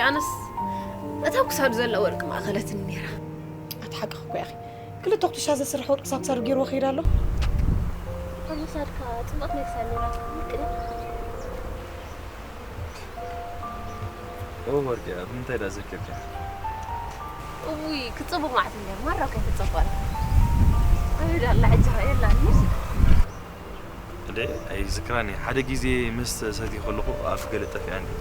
ኣነስ እታ ኣብ ክሳዱ ዘላ ወርቂ ማእኸለትኒ ነይራ። ኣቲ ሓቅኺ እኮ ኢኺ። ክልተ ኩትሻ ዘስርሕ ወርቂ ሳብ ክሳዱ ገይርዎ ከይዱ ኣሎ። ኣብ ምሳድካ ጽብቕቲ ናይ ክሳድ ነይራ። ወርቂ ድያ? እወ ወርቂ እያ። ኣብ ምንታይ ደኣ ዘኪርካ? እውይ፣ ክጽቡቕ መዓት እንድያ። ማራ እኮ ክጽቡቕ። ኣበይ ደኣ ኣላ ሕጂ ኸ የላን፣ ምሽ? እንዴ፣ ኣይዝክራን እየ። ሓደ ግዜ መስተ ሰትየ ከለኹ ኣብ ገለ ጠፊኣ እንድያ።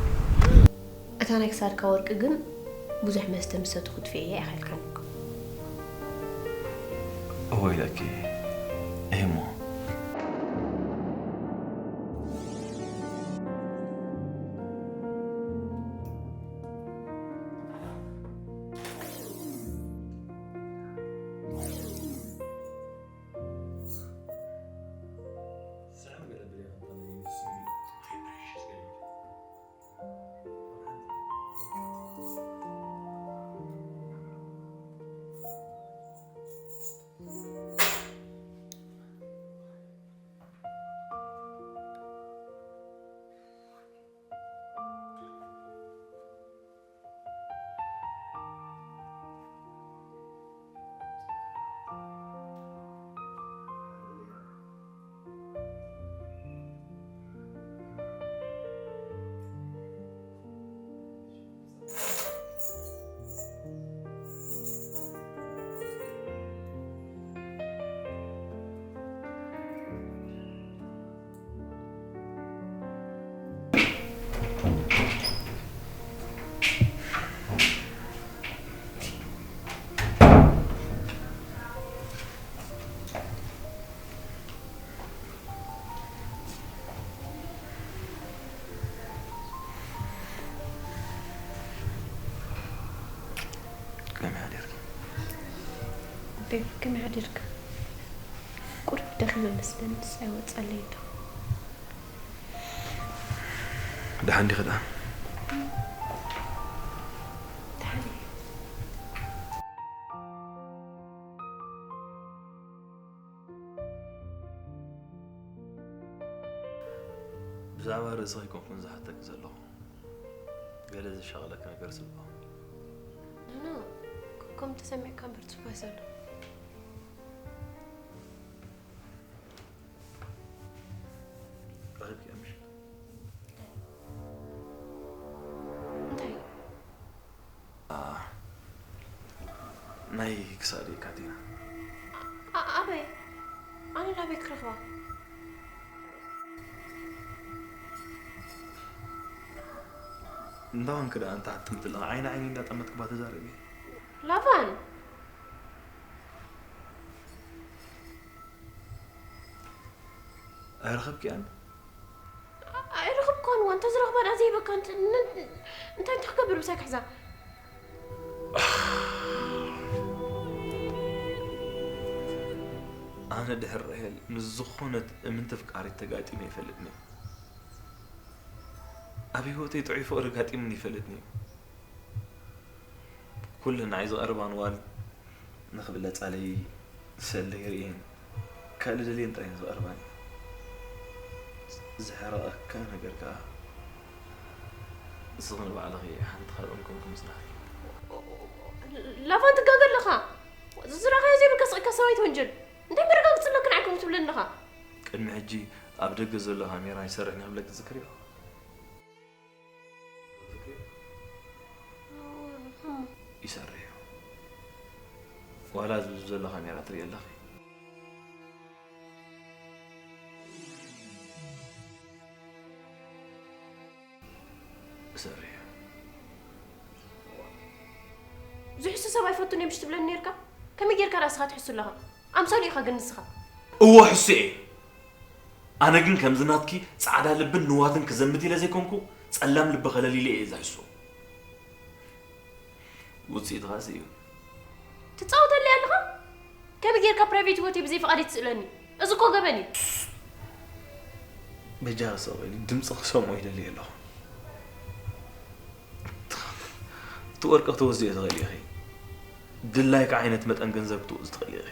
እታ ናይ ክሳድካ ወርቂ ግን ብዙሕ መስተ ምስ ሰተኹ ትፍየያ ኢኻ ኢልካኒ እኮ። እወ ኢለኪ እየ እሞ። ከመይ ሓዲርኪ? ቤብ፣ ከመይ ሓዲርካ? ቁሩብ ደኺመ መስለኒ፣ ንሳ ይወጸለይ እንዶ። ደሓን ዲኺ ደኣ? ደሓን እየ። ብዛዕባ ርእስኺ ኣይኮንኩን ዝሓተኪ ዘለኹ። ገለ ዘሻቕለኪ ነገር ስለ ኣሎ። ኖኖ፣ ከምኡ ተሰሚዕካ እምበር ጽቡቕ እዩ ዘሎ። ረኺብኪ ምሽ? እንታይ? አ፣ ናይ ክሳደይ ካቴና። ኣ-፣ ኣበይ? ኣነ ናበይ ክረኽባ? እንዳ ኮንኪ ደኣ እንተ ሓጥምቲ ኣለኺ፣ ዓይኒ ዓይኒ እንዳጠመትኪ እባ ተዛረቢ። ላቫን! ኣይረኸብክያን? ኣይረኸብኳን እዋ፣ እንተዝረኽባ ደኣ ዘይበካ እንት-፣ ን-፣ እንታይ እንተ ክገብር ምሳይ ክሕዛ? ኣነ ድሕሪ ራሄል ምስ ዝኾነት እምንቲ ፍቃሪት ተጋጢመ ይፈልጥኒ። ኣብ ህይወተይ ጥዑይ ፍቕሪ ጋጢምኒ ይፈልጥኒ። ኩለን ንዓይ ዝቐርባን ዋል ንኽብለጻለይ ሰለ ይርእየን፣ ካልእ ደልየን ጥራይ እየን ዝቐርባኒ። ዘሕረቐካ ነገር ከኣ፣ ንስኺ ንባዕልኺ ሓንቲ ካብኣን ኮንኪ ምጽናሕኪ። ላቫን ትጋገ ኣለኻ። ዝረኣኻዮ ዘይብልካ ስቕ ኢልካ ሰብ ኣይትወንጅል። እንታይ መረጋግጺ ኣለካ ንዓይ ከምኡ ትብለኒ ኣለኻ? ቅድሚ ሕጂ ኣብ ደገ ዘሎ ካሜራ ይሰርሕን ክብለኪ ትዝክርዮ? ይሰርሕ እዩ። ዋላ ኣብዚ ዘሎ ካሜራ ትርኢ ኣለኺ። ይሰርሕ እዩ። ዝሕሱ ሰብ ኣይፈቱን እየ ምሽ ትብለኒ ነርካ? ከመይ ጌርካ ራስኻ ትሕሱ ኣለኻ? ኣምሳሉ ኢኻ ግን ንስኻ። እወ ሕሱ እየ። ኣነ ግን ከምዚ ናትኪ ጻዕዳ ልብን ንዋትን ክዘምት ኢለ ዘይኮንኩ፣ ጸላም ልቢ ከለል ኢለ እየ ዝሕሱ። ውጽኢትኻስ እዩ። ትጻወተለይ ኣለኻ? ከመይ ጌርካ ፕራይቬት ህይወተይ ብዘይ ፍቓደይ ትስእለኒ? እዚ እኮ ገበን እዩ። በጃኻ ስቕ በሊ፣ ድምጺ ክሰምዖ ይደሊ ኣለኹ። እቲ ወርቂ ክትወስድዮ ትኽእሊ ኢኺ። ድላይካ ዓይነት መጠን ገንዘብ ክትወስድ ትኽእሊ ኢኺ።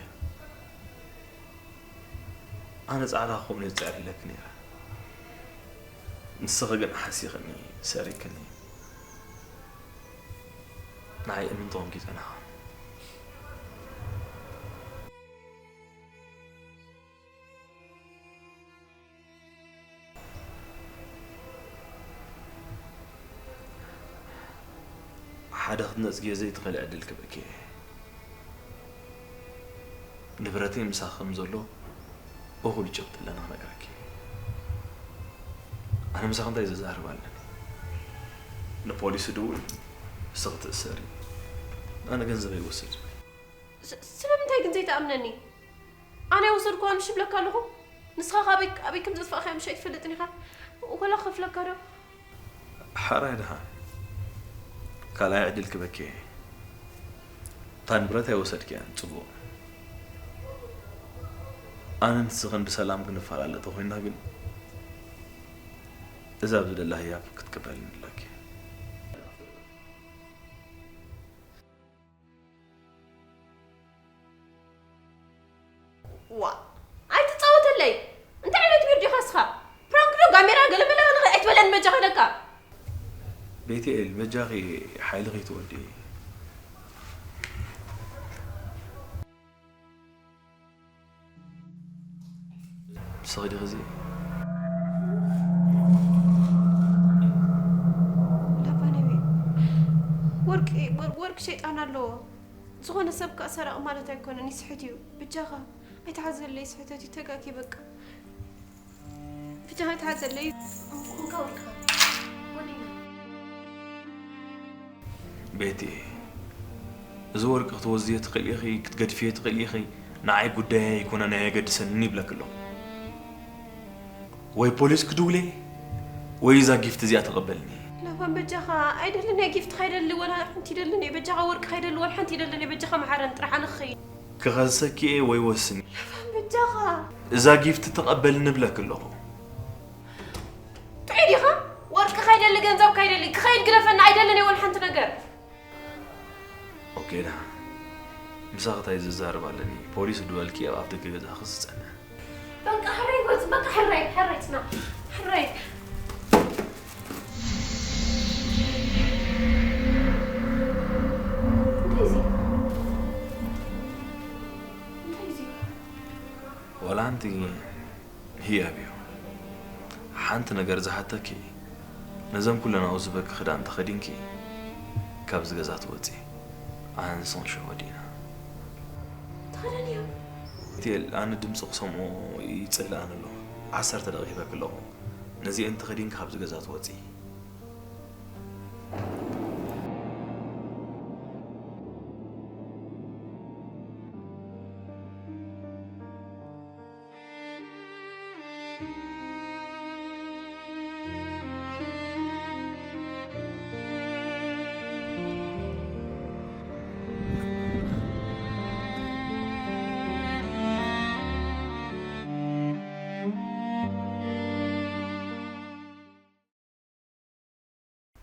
ኣነ ጻዕዳ ክኸውን እየ ዝጽዕር ኢለኪ ነይረ። ንስኺ ግን ሓሲኽኒ፣ ሰሪክኒ። ንዓይ እምንቲ ኮንኪ ጸናኻ። ሓደ ክትነጽግዮ ዘይትኽእሊ ዕድል ክበኪ እየ። ንብረተይ ምሳኺ ከም ዘሎ እኹል ጭብጢ ኣለኒ ክነግረኪ። ኣነ ምሳኺ እንታይ ዘዛርብ ኣለኒ? ንፖሊስ ድውል፣ እስኺ ትእሰሪ፣ ኣነ ገንዘበይ ይወስድ። ስ-፣ ስለምንታይ ግን ዘይትኣምነኒ? ኣነ ኣይወሰድኩዋን ምሽ እብለካ ኣለኹ። ንስኻ ከ ኣበይ፣ ኣበይ ከም ዘጥፋእካዮ ምሽ ኣይትፈልጥን ኢኻ? ወላ ክኸፍለካ ዶ? ሓራይ ድኻ? ካልኣይ ዕድል ክበኪ እየ። እታ ንብረት ኣይወሰድክያን፣ ጽቡቕ። ኣነን ንስኽን ብሰላም ክንፈላለ ተኾይንና ግን፣ እዛ ብዝደላያ ክትቅበልኒ ኣለኪ። ዋ፣ ኣይትጻወተለይ። እንታይ ዓይነት ዊርድ ኢኻ እስኻ? ፕራንክ ዶ ጋሜራ ገለመለ ንኽእል ኣይትበለኒ በጃኻ ደካ። ቤትኤል፣ በጃኺ ሓይሊ ከይትወዲ። ንስኺ ዲኺ እዚ? ላባነቢ፣ ወርቂ፣ ወር-፣ ወርቂ ሸይጣን ኣለዎ። ዝኾነ ሰብ ከኣ ሰራቒ ማለት ኣይኮነን፣ ይስሕት እዩ። ብጃኻ ኣይትሓዘለይ፣ ስሕተት እዩ፣ ተጋጊ በቃ። ብጃኻ ኣይትሓዘለይ። እንካ ወርቅኻ። ወዲና። ቤቲ፣ እዚ ወርቂ ክትወዝዮ ትኽእሊ ኢኺ፣ ክትገድፍዮ ትኽእሊ ኢኺ፣ ንዓይ ጉዳየይ ኣይኮነን፣ ኣየገድሰንን ይብለኪ ኣለኹ። ወይ ፖሊስ ክድውል እየ፣ ወይ እዛ ጊፍት እዚኣ ተቐበልኒ። ላባን በጃኻ ኣይደልን እየ፣ ጊፍትኻ ኣይደሊ፣ ወላ ሓንቲ ይደልን እየ፣ በጃኻ ወርቅኻ ኣይደሊ፣ ወላ ሓንቲ ይደልን እየ፣ በጃኻ መሓረን ጥራሕ ኣነ ክኸይድ። ክኸሰኪ እየ ወይ ወስኒ። ላባን በጃኻ። እዛ ጊፍት ተቐበልኒ እብለኪ ኣለኹ። ጥዑይ ዲኻ? ወርቅኻ ኣይደሊ፣ ገንዘብካ ኣይደሊ፣ ክኸይድ ግደፈኒ፣ ኣይደልን እየ ወላ ሓንቲ ነገር። ኦኬ፣ ደሓን። ምሳኺ እንታይ ዝዛረብ ኣለኒ? ፖሊስ ድወልኪ ኣብ ኣፍደገ ገዛኺ ዝጸንሕ። በቃ ሕራይ ጎት፣ በቃ ሕራይ፣ ሕራይ ጽና፣ ሕራይ። እንታይ እዚ? እንታይ እዚ? ወላ ኣንቲ ህያብ እዩ። ሓንቲ ነገር ዝሓተኪ፣ ነዘን ኩለን ኣብኡ ዝበኪ ክዳን ተኸዲንኪ ካብዚ ገዛ ትወጺ። ኣነን ንስኽን ሽዑ ወዲእና። ተኸደንዮ። ቤቴል፣ ኣነ ድምፂ ክሰምዖ ይፅልኣኒ ኣሎ። ዓሰርተ ደቂቕ ሂበኪ ኣለኹ። ነዚአን ተኸዲንኪ ካብዚ ገዛ ትወጺ።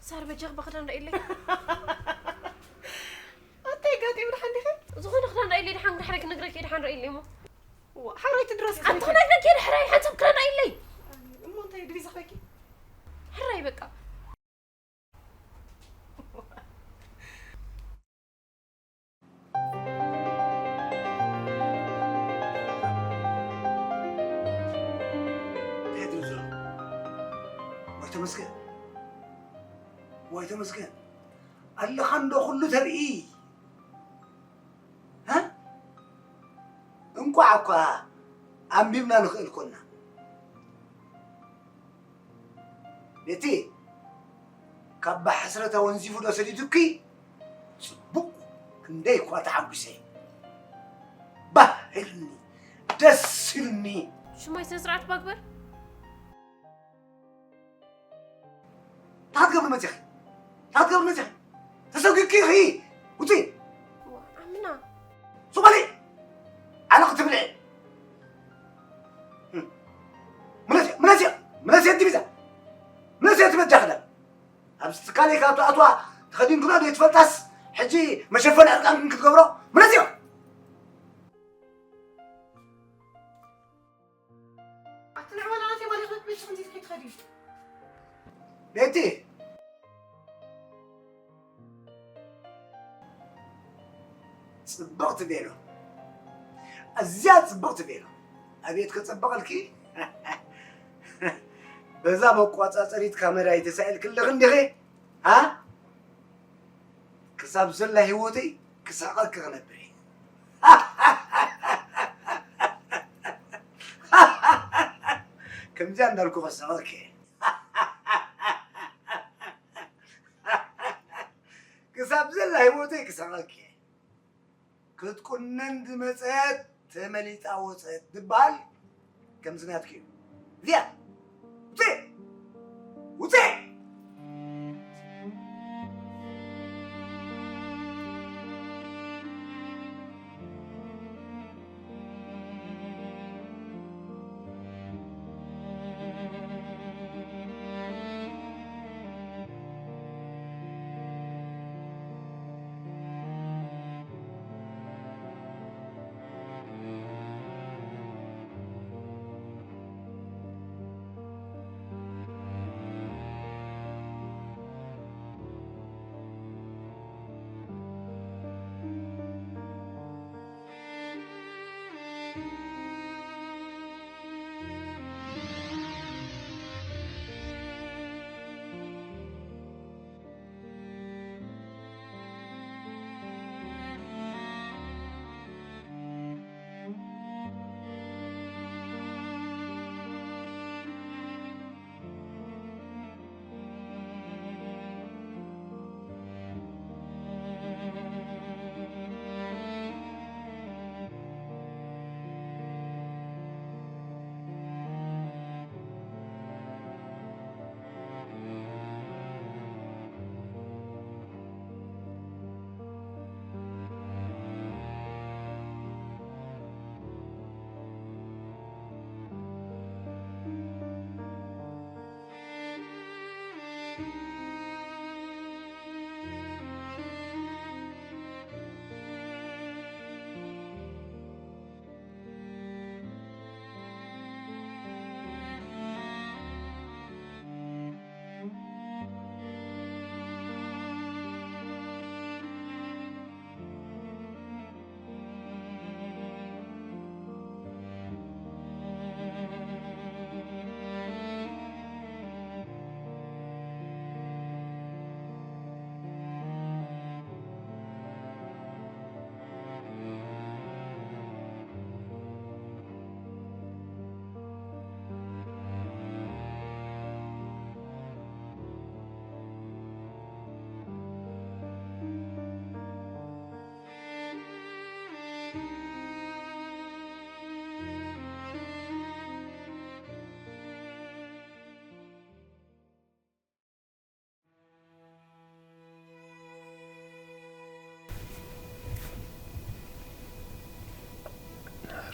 ሳር በጃኽ ብኽዳን ርኢለይ። ኣታይ ጋጢ ብድሓን ዲኺ? ዝኾነ ክዳን ርኢለይ ድሓን ድሕረይ ክነግረኪ ድሓን ርኢለይ እሞ። ዋ፣ ሓራይ ትድረስ ኣንቲ ክዳን ርኢለይ ድሕረይ ሓንሳብ ክዳን ርኢለይ። እሞ እንታይ ድሪዛ ኸኪ? ሕራይ በቃ። እንታይ ትብል ዘሎ? ወይ ተመስገን፣ ወይ ተመስገን። ኣለኻ እንዶ ኩሉ ተርኢ። ሃ? እንቋዕ እኳ ኣንቢብና ንኽእል ኮና። ቤቲ፣ ካብ ብሓስረት ኣወንዚፉ ዶ ሰዲዱኪ? ጽቡቕ፣ ክንደይ እኳ ተሓጒሰ። ባህ ኢሉኒ፣ ደስ ኢሉኒ። ሽማይ ስነ ስርዓት ባግበር። እንታይ ክትገብሪ መጺኺ? እንታይ ክትገብሪ መጺኺ? ተሰጒግኪ ኢኺ። ውጺ። ኣምና። ሱቕ በሊ። ዓለቕ ትብልዒ። ምለስዮ፣ ምለስዮ፣ ምለስዮ እቲ ቪዛ። ምለስዮ እቲ በጃ ክዳን። ኣብዚ ትካለይ ካብ ትኣትዋ ተኸዲንክና ዶ ይትፈልጣስ፣ ሕጂ መሸፈኒ ዕርቃንክን ክትገብሮ? ምለስዮ። ኣቲ ንዕባላ ናተይ ማለትነት ብልሽኽ እንዴት ከይትኸዲ? ቤቲ! ጽብቕቲ ቬሎ፣ ኣዝያ ጽብቕቲ ቬሎ። ኣቤት ከጸብቐልኪ! በዛ መቋጻጸሪት ካሜራ ይተሳኢልክለኺ እንዲኺ፣ ሃ? ክሳብ ዘላ ህይወተይ ክስሕቐኪ ክነብር እየ። ከምዚኣ እንዳልኩ ከስሕቐኪ እየ። ክሳብ ዘላ ህይወተይ ክስሕቐኪ እየ። ክትቁነን ዝመጸት ተመሊጣ ወጸት ዝበሃል ከምዚ ናትኪ እዩ። እዚኣ ውጽእ! ውጽእ!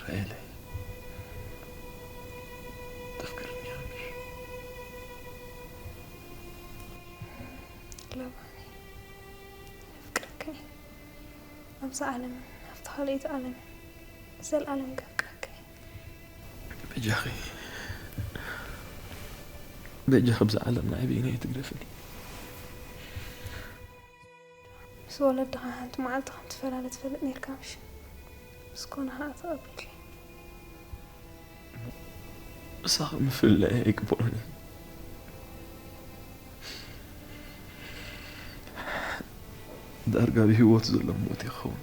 ራሄለይ፣ ተፍቅርኒ ኢኻ ምሽ? ለባመይ፣ የፍቅረካ እየ። ኣብዛ ዓለምን ኣብታ ካልኣይቲ ዓለምን ንዘለኣለም ከፍቅረካ እየ። በጃኺ፣ በጃኺ ብዛ ዓለም ንዓይ በይነይ ኣይትግደፍኒ። ምስ ወለድኻ ሓንቲ መዓልቲ ከም ትፈላለ ትፈልጥ ነይርካ ምሽ? ምስ ኮነ ኸዓ ተቐቢልካዮ። ምሳኺ ምፍልላይ ኣይግብኦን እዩ። ዳርጋ ብህይወት ዘሎ ሞት ይኸውን።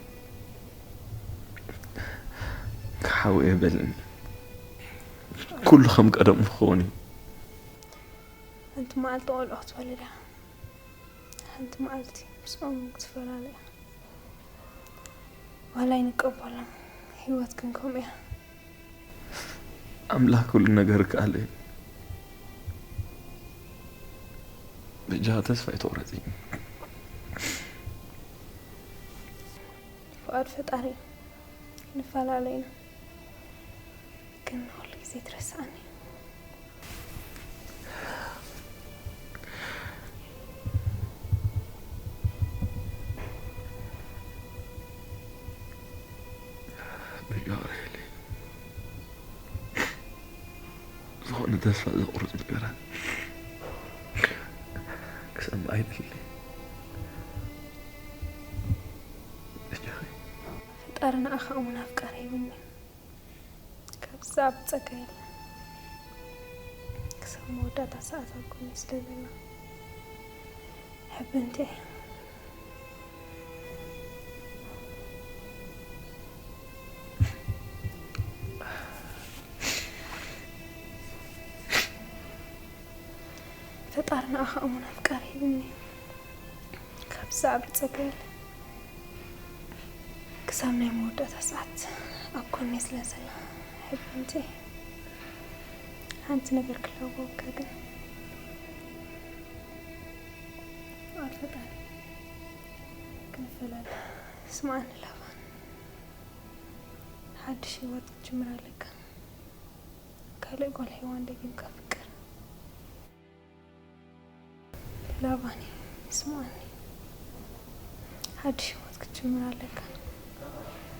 ክሓውየ በልኒ። ኩሉ ከም ቀደሙ ክኸውን እዩ። ሓንቲ መዓልቲ ቆልዑ ክትወልድ ኢኻ። ሓንቲ መዓልቲ ምስኦም ክትፈላለ ኢኻ። ዋላ ኣይንቀበሎም፣ ህይወት ግን ከምኡ እያ። ኣምላኽ ኩሉ ነገር ይከኣል እዩ። በጃኻ ተስፋ ኣይትቑረጺ። ፍቓድ ፈጣሪ እዩ። ክንፈላለ ኢና። ግን ንኹሉ ግዜ ትረስዓኒ። በጃ ራሄለይ፣ ዝኾነ ተስፋ ዘቑርጽ ነገራት ክሰምዕ ኣይደልን። በጃኺ። ፈጣሪ ንኣኻ እሙን ኣፍቃሪ ሂቡኒ። ካብዚ ዝዓቢ ጸጋ የለን። ክሳብ መወዳእታ ሰዓት ኣብ ጎኒ ስለ ዘሎ ሕብንቲ እየ። ፈጣሪ ንኣኻ እሙን ኣፍቃሪ ሂብኒ። ካብዚ ዝዓቢ ጸጋ የለን። ክሳብ ናይ መወዳእታ ሰዓት ኣብ ጎነይ ስለ ዘሎ ሕብንቲ እየ። ሓንቲ ነገር ክላበወካ ግን፣ ፍቓድ ፈጣሪ ክንፈላለ። ስምዓኒ ላባን፣ ሓድሽ ህይወት ክትጅምር ኣለካ። ካልእ ጓል ሄዋን ደጊምካ ፍቅር። ላባኒ፣ ስምዓኒ። ሓድሽ ህይወት ክትጅምር ኣለካ።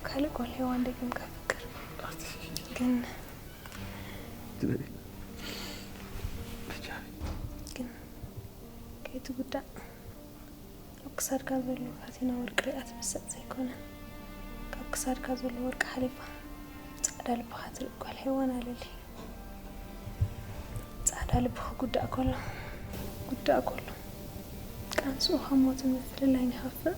ካልእ ጓል ሄዋን ደጊምካ ፍቅር። ግን፣ ግን ከይትጉዳእ፣ ኣብ ክሳድካ ዘሎ ካቴና ወርቂ ሪኣ ትምሰጥ ዘይኮነ፣ ካብ ክሳድካ ዘሎ ወርቂ ሓሊፋ ጻዕዳ ልብኻ ትርኢ ጓል ሄዋን ኣለሊ። ጻዕዳ ልቢ ክጉዳእ ከሎ፣ ጉዳእ ከሎ፣ ቃንስኡ ካብ ሞትን ምፍልላይን ይኸፍእ።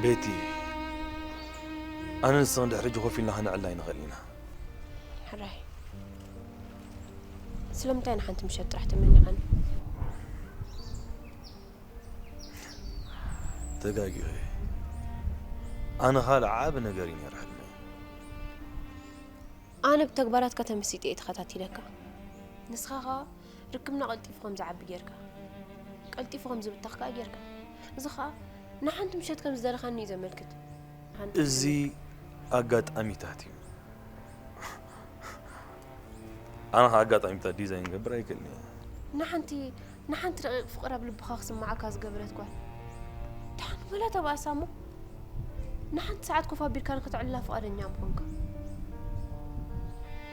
ቤቲ፣ ኣነ ንስኽን ድሕሪ ሕጂ ኮፍ ኢልና ከነዕልል ኣይንኽእልን ኢና። ሕራይ፣ ስለምንታይ ንሓንቲ ምሸት ጥራሕ ተመኒኻኒ? ተጋጊኸ። ኣነ ካልእ ዓቢ ነገር እዩ ነይሩ ሕልመይ። ኣነ ብተግባራትካ ተመሲጠ እየ ተኸታቲለካ። ንስኻ ኸኣ ርክብና ቀልጢፉ ከም ዝዓቢ ጌርካ፣ ቀልጢፉ ከም ዝብተኽ ከኣ ጌርካ። እዚ ኸኣ ንሓንቲ ምሸት ከም ዝደለኻኒ እዩ ዘመልክት። ንሓንቲ እዚ ኣጋጣሚታት እዩ። ኣነ ኸኣ ኣጋጣሚታት ዲዛይን ክገብር ኣይክእልን እየ። ንሓንቲ፣ ንሓንቲ ደቂቕ ፍቕሪ ኣብ ልብኻ ክስምዓካ ዝገበረት ጓል፣ ደሓን ወላ ተባእሳ እሞ፣ ንሓንቲ ሰዓት ኮፍ ኣቢልካ ንኽትዕልላ ፍቓደኛ ምኾንካ።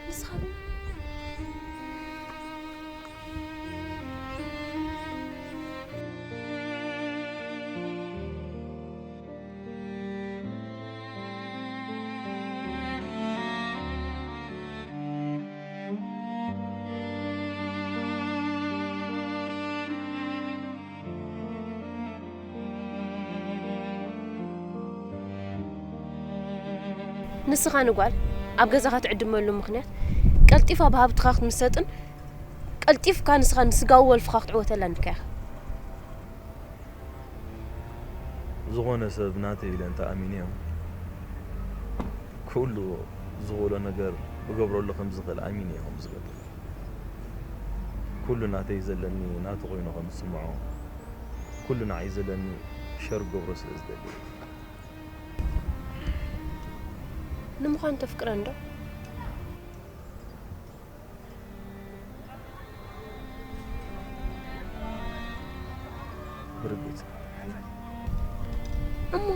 ንስኻ ግን ንስኻ ንጓል ኣብ ገዛኻ ትዕድመሉ ምኽንያት፣ ቀልጢፋ ብሃብትኻ ክትምሰጥን ቀልጢፍካ ንስኻ ንስጋዊ ወልፍኻ ክትዕወተላን ኢልካ ኢኻ። ዝኾነ ሰብ ናተይ ኢለ እንተ ኣሚነዮም፣ ኩሉ ዝኽእሎ ነገር እገብረሉ ከም ዝኽእል ኣሚነ እዮም ዝገብር። ኩሉ ናተይ ዘለኒ ናቱ ኮይኑ ከም ዝስምዖ፣ ኩሉ ንዓይ ዘለኒ ሸር ክገብሮ ስለ ዝደሊ። ንምዃኑ ተፍቅረን ዶ? ብርግጽ። እሞ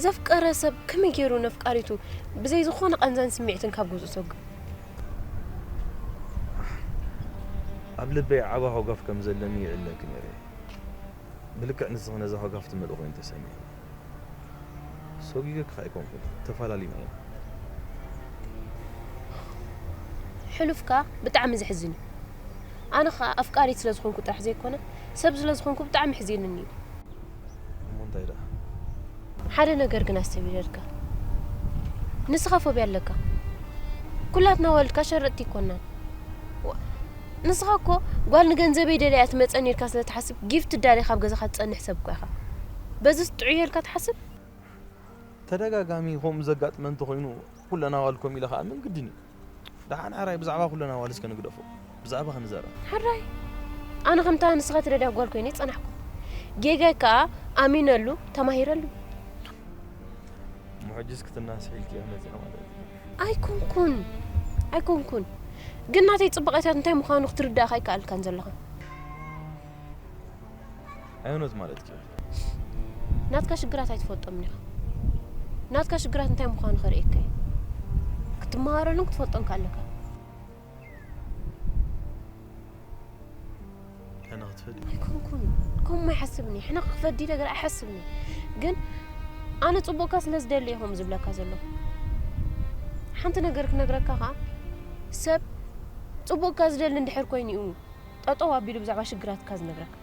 ዘፍቀረ ሰብ ከመይ ገይሩ ነፍቃሪቱ ብዘይ ዝኾነ ቃንዛን ስምዒትን ካብ ገዝኡ ሰጉ? ኣብ ልበይ ዓቢ ሃጓፍ ከም ዘለኒ ይዕለኪ ነይረ። ብልክዕ ንስኺ ነዛ ሃጓፍ ትመልኢ ኮይኑ ተሰሚዑ። ሰጒገ ክኻ ኣይኮንኩን፣ ተፈላለዩና ኢና። ሕሉፍካ ብጣዕሚ ዘሕዝን እዩ። ኣነ ኸኣ ኣፍቃሪት ስለ ዝኾንኩ ጥራሕ ዘይኮነ፣ ሰብ ስለ ዝኾንኩ ብጣዕሚ ሕዚንኒ እዩ። እሞ እንታይ ደኣ? ሓደ ነገር ግን ኣስተብሂለልካ። ንስኻ ፎብያ ኣለካ። ኩላትና ኣዋልድካ ሸረጥቲ ኣይኮናን። ዋ-፣ ንስኻ እኮ ጓል ንገንዘበይ ደልያ እያ ትመጸኒ ኢልካ ስለ ትሓስብ ጊፍት ዳልያ ካብ ገዛኻ ትጸንሕ ሰብ እኮ ኢኻ። በዚስ ጥዑይ ኢልካ ትሓስብ? ተደጋጋሚ ከምኡ ዘጋጥመ እንተኾይኑ ኩለን ኣዋልድ ከምኡ ኢለ ክኣምን ግድን እዩ። ደሓን ሕራይ ብዛዕባ ኩለን ኣዋልድ እስከ ንግደፎ። ብዛዕባ ክንዛረብ። ሕራይ ኣነ ከምታ ንስኻ ትደልያ ጓል ኮይነ ጸናሕኩ። ጌጋይ ከኣ ኣሚነሉ፣ ተማሂረሉ። እሞ ሕጅስ ክትናስሒ ኢልኪ እያ መጺኣ ማለት እዩ። ኣይኮንኩን፣ ኣይኮንኩን። ግን ናተይ ጽባቐታት እንታይ ምዃኑ ክትርዳእኻ ኣይከኣልካን ዘለኻ። ኣይሆነት ማለት እዩ። ናትካ ሽግራት ኣይትፈልጦምን ኢኻ። ናትካ ሽግራት እንታይ ምዃኑ ከርእየካ እዩ። ክትመሃረሉን ክትፈልጦን ከኣለካ። ሕነ ክትፈዲ? ኣይኮንኩን። ከምኡ ኣይሓስብን እየ። ሕነ ክፈዲ ነገር ኣይሓስብን እየ። ግን ኣነ ጽቡቕካ ስለ ዝደሊ እየ ከምኡ ዝብለካ ዘለኹ። ሓንቲ ነገር ክነግረካ ኸኣ፣ ሰብ ጽቡቕካ ዝደሊ እንድሕር ኮይኑ እዩ ጠጠው ኣቢሉ ብዛዕባ ሽግራትካ ዝነግረካ።